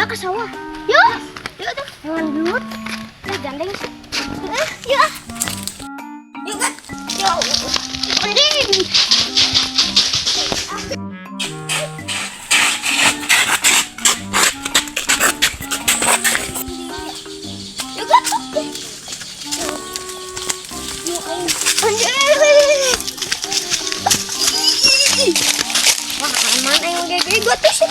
Ya ke sawah. Yuk. Yuk tuh. Hewan belut. Eh, gandeng sih. Eh, yuk. Yuk kan. Yuk. Anjing. Yuk kan. Yuk, ayo. Anjing. Wah, aman ayo gede gua tuh sih.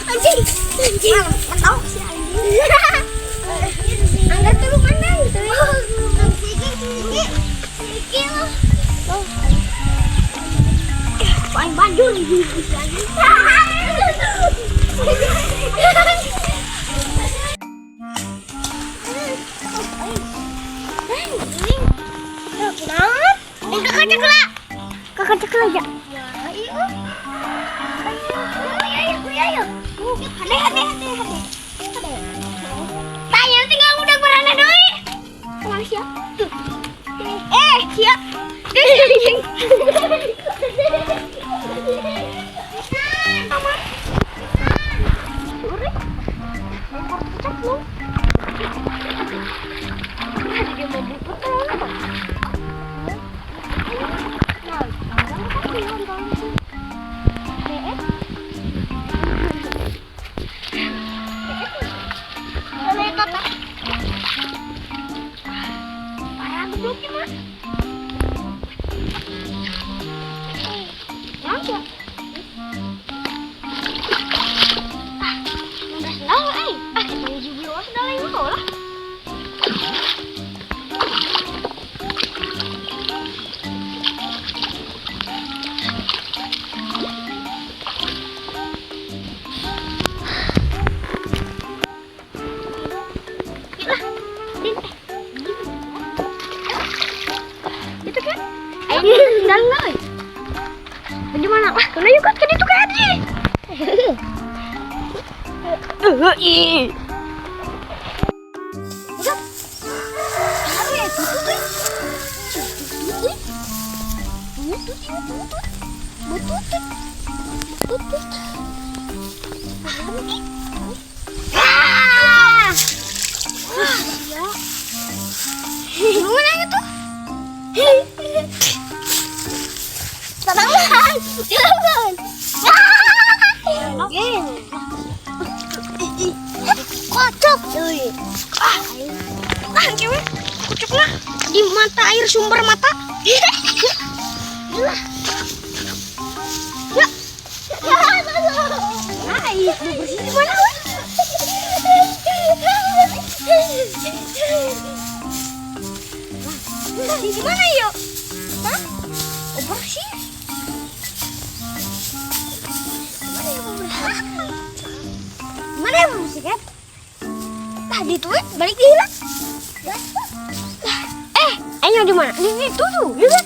Anjing, anjing, mentok si anjing. Angkat dulu kanan, Sige, sige, sige lah. Paling banjur. Kakak cekla. Kakak cekla ya. Ayo. Ayo, ayo, ayo. Hade, hade, hade, hade. Hade. Tanya tinggal udah berana deui. Kumaha sia? Tuh. Eh, sia. Aman. Sore. Lempar kecap lu. Ada dia mau butut apa? Nah, kan sih. Parah gobloknya mah. Ya? Ah, udah sendal eh. Ah, kita juga sendal yang mau lah. Itu kan? Ayo sendal enggak, oi? Bagaimana? Wah, kena yuk kan itu kan sih. Ih. Udah. Aduh ya, tutut, oi. Tutut, oi. Tutut, iya, tutut. Bututut. Bututut. Ah! Wah, ya. Gimana itu? Tenangan, jangan. Kocok, cuy. Ah, ah, gimana? Kocok lah di mata air sumber mata. Ya. Ya. Nah, bersih di mana? Bersih di mana yuk? Hah? Oh, bersih. Mana yang bersih kan? Tadi tuh balik hilang. Eh, ayo di mana? Di situ tuh, ya kan?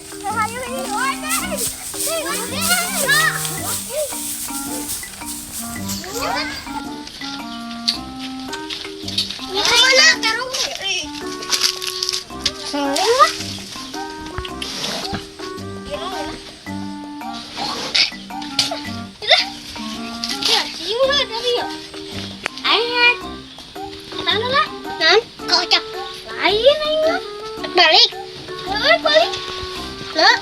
Mana? Lah. Kocak. Lain aing. Balik. Balik. Lah.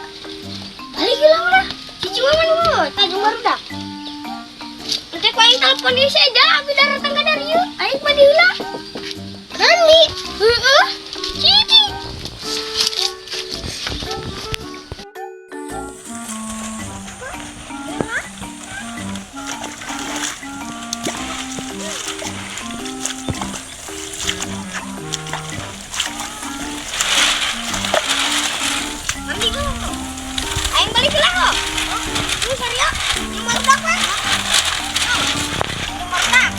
Balik hilang lah. Cici mama dulu, tajung baru dah. Nanti kau aing telepon dia saja, abi datang ke dari yuk. Aing mandi heula. Mandi. Heeh. Cici. Mandi dulu. Aing balik lah kok. Ini serius? Yang baru kan? Yang baru.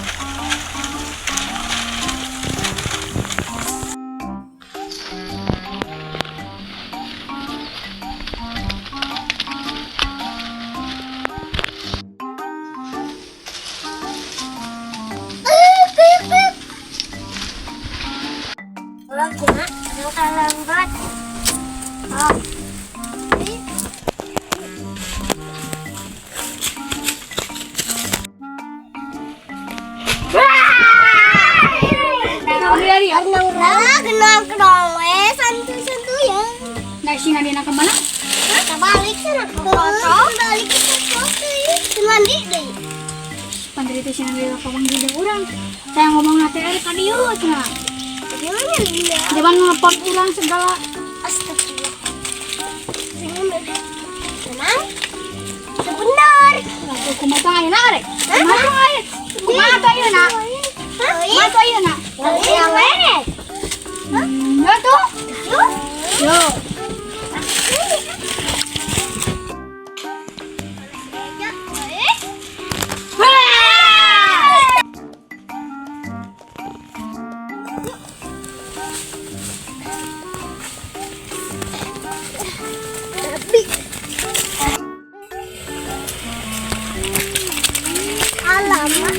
ya? Lah, kenal-kenal we, santuy-santuy ya. Nah, si Nadina kemana? Kita balik sana. Balik ke foto ya. Mandi deh. Pan tadi teh si Nadina kapanggih jeung urang. Saya ngomong na teh ka dieu cenah. Gimana nih ya? Jangan ngelepon urang segala. Astagfirullah. Tenang. Sebentar. Lah, kumaha ayeuna arek? Kumaha ayeuna? Kumaha tuh ayeuna? Kumaha tuh ayeuna? Yang mana? Ya tuh. Yo. Alamak.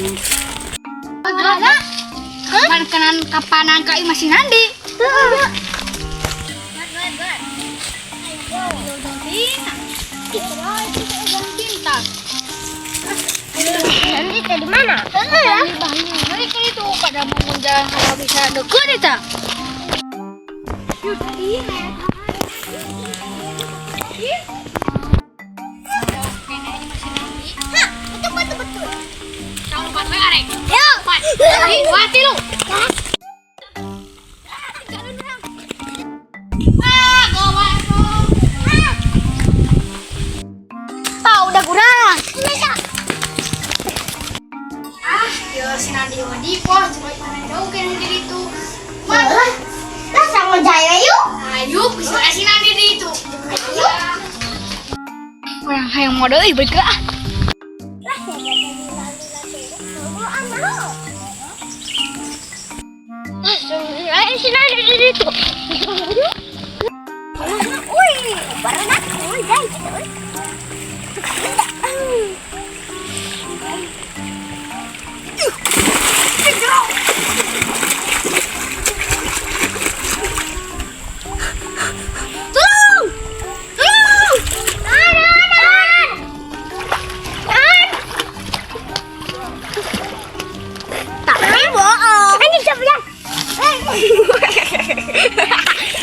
Ada. Kapan kanan kapanan ka imah si Nandi? Heeh. Pintar. Nanti tadi mana? Heeh. Mereka itu pada mau jalan kalau bisa deket itu. Yuk, Hah, betul betul betul. Tahun empat we arek. Yo. Empat. Dua, tilu. Ah, gowa Ah, udah kurang. Ah, yo si Nandi mah di pos, cuma mana jauh kan di itu. Mana? Lah sama jaya yuk. Ayo, bisa si Nandi di itu. Ayo. Orang hayang mau deui beuki ah. Lah, saya tadi lari-lari. Ayo si Nandi di situ. Wih, baru nak udah gitu. Tolong! Tolong! Tahan! Tahan! Tapi bohong. Ini siapa ya?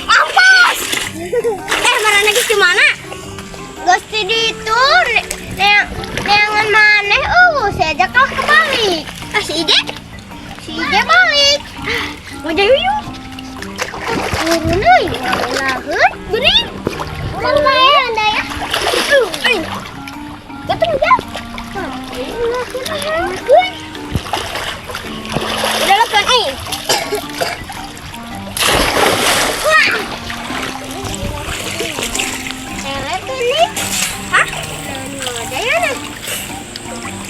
Ampas! Mana lagi gimana? Gusti itu neangan maneh saya aja kalah kebalik. Ah, si Ide balik. Mau jadi yuk. Turun euy, lahir, geuning. Ulang bae anda ya. Gateng ya. Udah lakukan euy. Wah. Seret ini. Hah? Ada ya nih.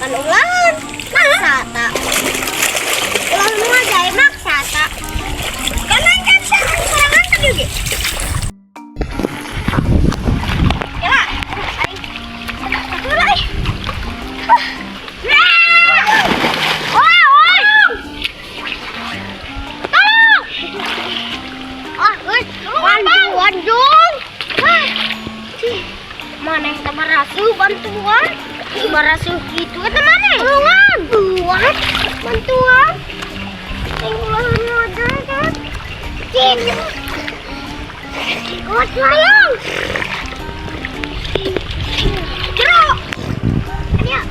Kan ulangan. Maksa tak. Ulangan aja maksa tak. Kan kan serangan tadi ge. Ya lah. Satu lagi. Wah, woi. Tolong. Ah, woi. Bantuan dong. Wah. Mana yang barasu bantuan? Barasu gitu kata mana? Tulungan. Bantuan. Bantuan. Yang ulangan ada kan? Cing. Kuat tolong. Jeruk. Ya.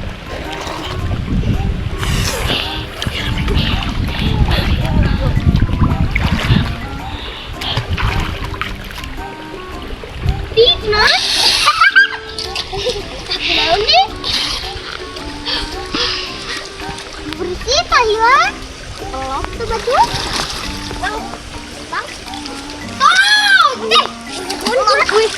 Di naon nih? Bersih Pak Iwan. Tolong tuh baju. Bang, bang. Tolong! Deh. Wih, wih, wih.